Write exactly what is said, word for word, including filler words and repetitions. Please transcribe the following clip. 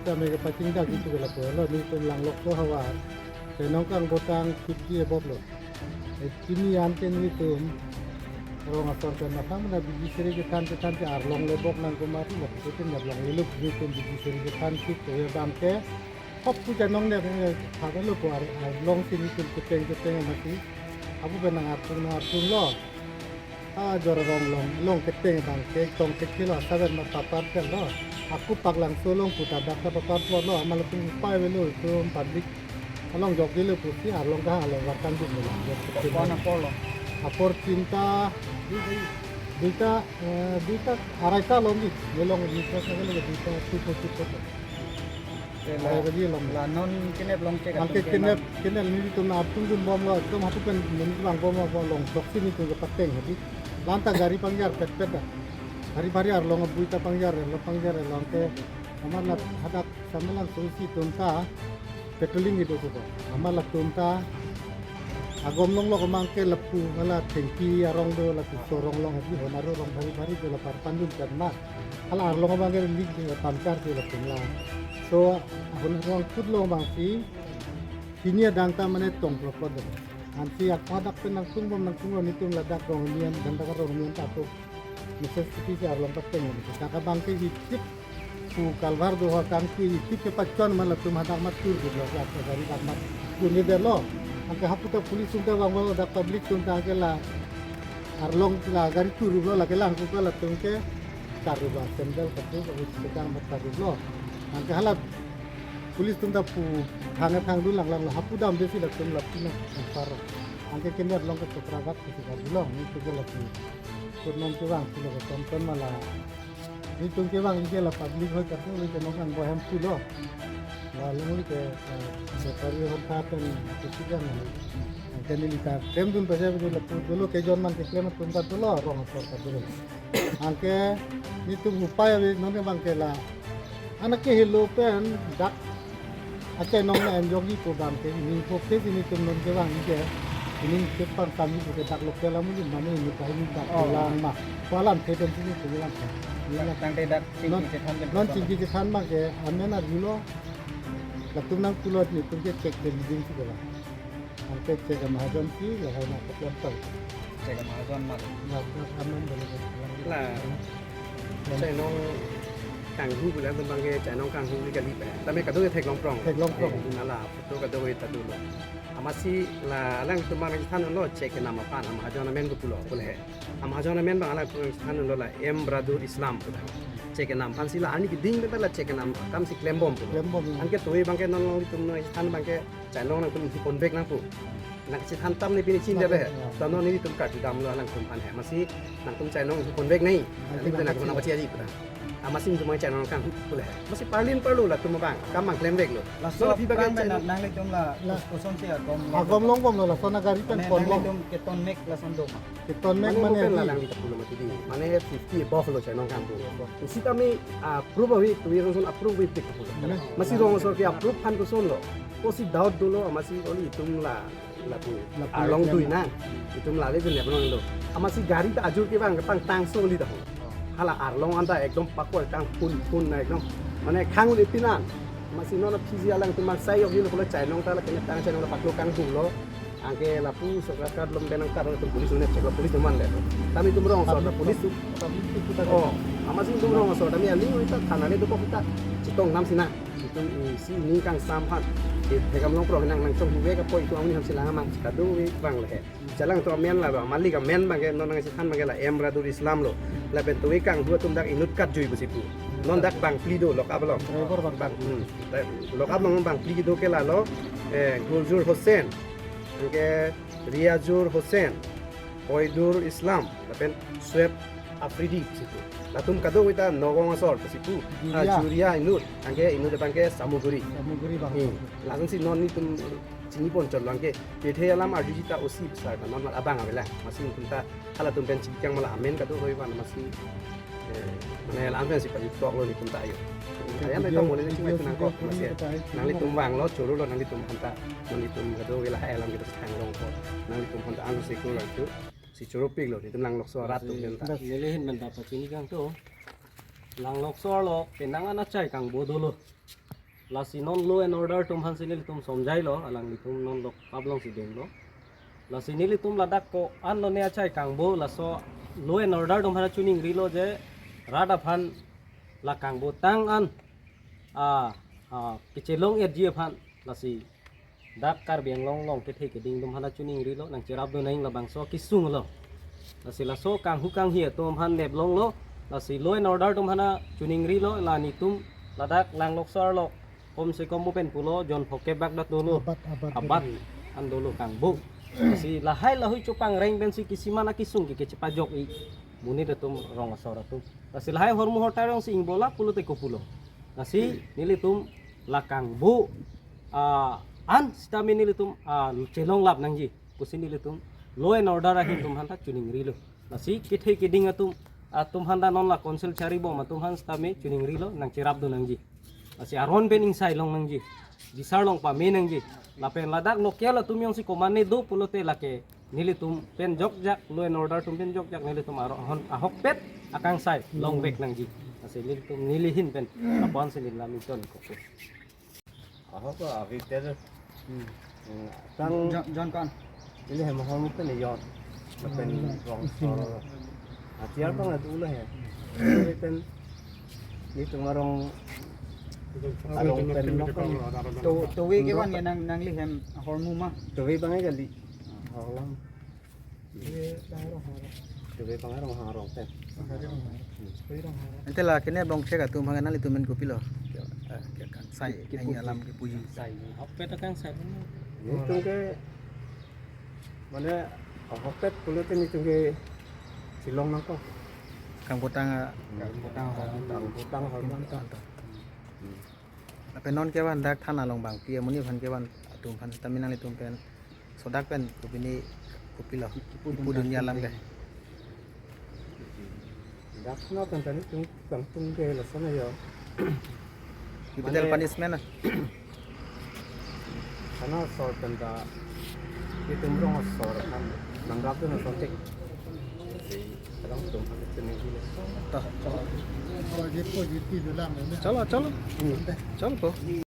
Tame kepachingdak itu ke lapu lo, nelitum Langlokso havar. Chainong kang botang fifty above lo. Eh, pini an ke nelitum rong asor pen na tang na bidi seri kethan kethan ke arlong le bok nangkok ma ti lapu ke nep longle lo, nelitum bidi seri kethan ke to ya bang ke. Hop pu chainong ne, eh, thak lo pu ar-, arlong si nelitum keteng keteng mati. Abu pen nang artung nang artung lo. A jor rong long long keteng bang ke tong ke kilo saben ma papar tel lo. Aku Paklangso along puta dak ta papar po lo, amal tung pai velo tum public along jok dilo pusi arlong ta along warkan dum lo. Kona polo. Apor tinta, duita, eh, duita, araita long di, yelong di, duita, duita, tupo, tupo. Te la, arai bagi long. La non kenep long cek. Angke atum kenep, kenep nelitum na artung dunbom lo, ekdom hapu pen nelitum vangbom lo, long doksi nelitum kepateng hadi. La-an ta gari pangjar petpet dah. Hari hari arlong abui ta pangjar, lo pangjar, lo angke. Amat la hadak Samelang solusi atum ta patrolling kedo ko. Amat latum ta agom long lo kemang ke lapu ngala thengpi arong do lapu sorong long hadi hon arong bhari bhari do lapar pandun kan ma. Hala arlong abang ke lik pangkar ke latum la. So, ahon arong kut long bang si, sini adang ta mane tong klopot do. Ansi akwa dak pen nangtung bom nangtung lo nelitum ladak rong nian, dan dak rong nian ta tu. Necessity si arlong pateng. Dak abang ke hip hip pu kalvar do ha kangkui hip hip ke pachon ma latum hadak mat tur gitu lo, ya, ke gari dak mat. Kuni delo. Angke hapu ta police atum ta bang lo, dak public atum ta ke la arlong la gari tur lo, la ke lang ku ke latum ke karu ba sandal katu ke sedang mat karu lo. Angke hala police atum ta pu thang thang dun lang lang lo, hapu dam besi latum latum na paro. Angke kene arlong ke chokra gat ke si gari long, nelitum ke latum. Kut non kevang pulo ke tonton ma la. Nelitum kevang ke la public hoi katu, nelitum nang bohem pulo. La long ke, eh, bepari hon tha pen kisi kan. Angke neli ta klem dun pajak dun lapu dolo ke jon man ke klem atum ta dolo rong asor ta dolo. Angke nelitum upai ave non kevang ke la. Anak ke helo pen dak achainong na enjoy ko bang ke ini ko ke ini tum non kevang ke ini ke pang kami ko ke dak local amu ni mane ini ka ini dak Oh. Lang ma. Palam ke dan sini ko lang. Ini Tang te dak non chingki chethan pen non kosong. Chingki chethan ma ke amen arjulo. Latum nang pulo nelitum ke cek ke ding si ko la. Angke cek ke mahajon si lahai na ko lang. Cek ke mahajon ma. Na na amen boleh. La. Chainong kanghu bilang tentang ke chainong kanghu ni kali pe. Tame kado ke theklong prong. Theklong prong. Eh, nala photo kado ke ta dolo. Amatsi la alanglitum abang chethan lo cek ke nam aphan, amahajon amen ko pulo pule. Amahajon amen abang alanglitum chethan lo la M Bradul Islam pulo. Cek ke nam aphan si la ani keding beta la cek ke nam akam si klembom pulo. Klembom, ya. Angke toi abang ke non alanglitum chethan abang ke chainong nangtum ihu ponvek nangpo. Nang chethan tam ne pini chin dele. Ya. Tano nelitum karju damlo nangtum aphan he. Amatsi nangtum chainong ihu ponvek nai. Ah, nangtum nang nang pachia ji pura. Amatsi nangtum chainong kanghu pule he. Amatsi parlin parlo latum abang. Kam abang klemvek lo. Laso aphi bagan aphrang chainong. Nanglitum la la kosonsi agom long. Agom longbom lo laso na gari pen mane ponbom. Nanglitum keton mek lason do ma. Keton mek mane mane open la di. Nang kita pulo mati di. Mane fifty above lo chainong kanghu. Above. Isi kami, ah, approve avi, tu yang son approve avi tik pulo. Mane. Amatsi rong asor ke approve aphan koson lo. Kosi doubt dolo, amatsi oli itum la, lapu. Lapu arlong le dui na. Itum la le jun ya pun lo. Amatsi gari ta ajur ke bang, tang tang so li ta ho. Hala arlong anta ekdom pakwa tang phun phun na ekdom. Mane khang le pinan. Amatsi non P G alanglitum maksai yok yun ko la chainong ta la kena tang chainong la paklo kanghu lo. Angke lapu sokrat kat lom benang tar latum police unet cek la police teman le. Tame itum rong asor la police tu. Public tu kita. Oh, amatsi itum rong asor tame aling ita thana le tu kok ita chetong nam sina. Itum isi ning kangsamphan. Di thekam long prong nang nang chong huwe ka poi itum amonit aphan si lang amang kado we bang le he. Jalang tu amen la lo, amalik amen bang ke non nang chethan bang ke la M Bradul Islam lo. Lapen tu we kanghu atum dak inut kat jui pusi pu. Non dak bang phli do lock up lo. Driver bang. Bang, hmm. Lock up lo bang phli do ke la lo, eh, Gulzur Hussain. Angke Riazur Hussain, Koidur Islam, lapen Sueb Afridi pusi pu. Latum kado we ta Nagaon asor pusi pu. Juria. Ah, Juria inut, angke inut abang ke Samuguri. Samuguri bang. Hmm. Langsung si non nelitum chini pon chot lo angke. Pethe alam arjuji ta osi besar ta non abang avela. Amatsi nelitum ta halatum pen chikang ma la amen kado hoi van amatsi. Eh, mane la-an pensi pajutok lo nelitum ta ayo. Ayan video, ta mole nelitum video, ayo nangkok video, amatsi. Video, nanglitum vanglo choro lo nanglitum aphan ta. Nanglitum kado we la hai alam kita thang rong ko. Nanglitum aphan ta ang si ko lang tu. Si choro pik lo nelitum Langlokso arat atum pen ta. Lele hin benda pachini kang tu. Langlokso arlo penang an achai kangbo dolo. Lasi non law and order atum aphansi nelitum somjailo, alanglitum non lok kablong si denglo. Lasi nelitum ladak ko-an lone achai kangbo, laso law and order atum aphan chuningrilo je rat aphan la kangbotang an, a, a, kechelong-etji aphan, lasi dak Karbi Anglong along kethe keding atum aphan chuningrilo, nangcherapdun nang labangso kesung lo. Lasi laso kanghu kanghi atum aphan neplonglo, lasi law and order atum aphan chuningrilo, la nelitum ladak Langlokso arlo kom se kom pen pulo jon phokep bak dak dolo. Abat, abat. Abat an dolo kangbo. Lasi lahai lahui chopangreng pensi kisiman akesung ke kechepajok-i monit atum, rong asor atum. Lasi lahai hormu hortar jongsi ingbola pulote kopulo. Lasi nelitum la kangbo, a, an sitame nelitum, a, chelonglap nangji pusi nelitum law and order ahin atum aphanta chuningrilo. Lasi kethe keding atum, atum aphanta non la council charibom atum aphan sitame chuningrilo, nangcherapdun nangji. Lasi aron pen ingsai long nangji, bisar long pame nangji. Lapen ladak local atum jongsi komatne do pulote lake nelitum pen jokjak, law and order atum pen jokjak, nelitum aron ahokpet akangsai longvek nangji. Lasi nelitum neli ahin pen lapu-an si neli lam ingtonkokpo. Ahok ko avi tel. Hmm. Hmm. Tang jon, jon ko-an? Ili hem ahormu pen jon. Lapen rong asor. Atiar bang adu lah ya. Ili pen nelitum arong, arong pen nok kan. To, towe kevan ya nang, nangli hem ahormu ma? Towe bang kali. Ahok lang. Towe bang arong harong te. Ante la kene bongchek atum aphan nanglitum pen kopilo? Eh, ke kangsai, kepui alam kepuji. Sai, ahokpet akangsai. Nelitum ke, mane, ahokpet pulote nelitum ke chelong nangkok. Kangbotang, ah, kangbotang, kangbotang, kangbotang. Hmm. Lapen non kevan dak thana along bangpi amonit aphan kevan atum aphan sitame nanglitum pen sodak pen kopine kopilo kipudun alam ke? Dak thana pen tani tung kangtung ke lason ajo. Capital punishment na? Thana asor pen ta nelitum rong asor aphan nangrapdun asonthek. Rong atum aphan chuningrilo. To. Chalo, chalo. Chalo po.